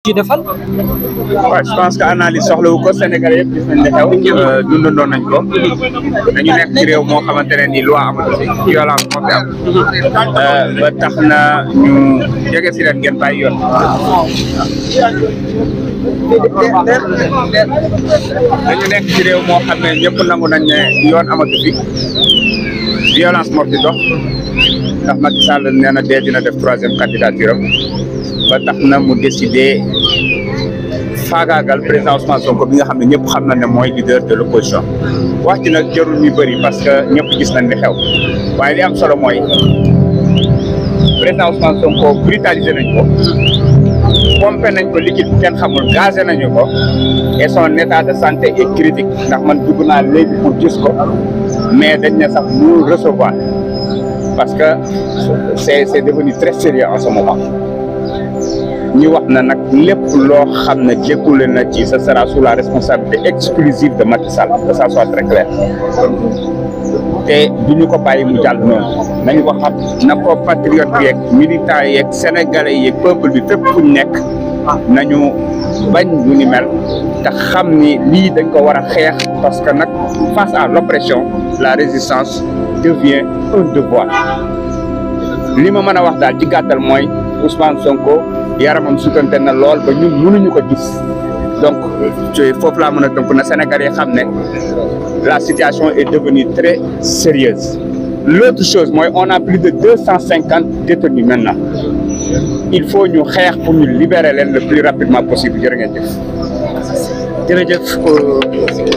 ci defal waaw je pense que analyse soxlawu ko Sénégalais yëpp gis nañ ne xew dundandoon nañ ko dañu nekk ci réew moo xamante ne ni loi amatu fi violence moo fi am ba tax na ñu jege si leen ngeen bàyyi yoon dañu nekk ci réew moo xam ne ñëpp nangu nañ ne yoon amatu fi violence moo fi dox ndax Macky Sall nee na dee dina def 3e candidature am ba tax na mu décidé faagaagal président Ousmane Sonko bi nga xam ne ñëpp xam na ne mooy leader de l'opposition wax ci nag jarul ñu bëri parce que ñëpp gis nañ li xew waaye li am solo mooy président Ousmane Sonko brutalisé nañ ko pompé nañ ko liquide bu kenn xamul gazé nañu ko et son état de santé est critique ndax man dugg naa léegi pour gis ko mais dañ ne sax mu recevoir parce que c'est devenu très sérieux en ce moment ñu wax na nag lépp loo xam ne jékkule na ci ce sera sous la responsabilité exclusive de Macky Sall que ça soit très clair te duñu ko bàyyi mu jàll noonu nañu ko xam na ko patriote yeeg militants yeeg sénégalais yeeg peuple bi fépp fu ñu nekk nañu bañ lu ni mel te xam ni lii dañ ko war a xeex parce que nag face à l'oppression la résistance devient un devoir li ma mën a wax daal ci gàttal mooy Ousmane Sonko yaramam sutante na lool ba ñun mënuñu ko gis donc foofu laa mën a tënk na Sénégal yi xam ne la situation est devenue très sérieuse. L'autre chose mooy on a plus de 250 détenus maintenant il faut ñu xeex pour ñu libérer leen le plus rapidement possible jërë ngeen jëf. jërëjëf.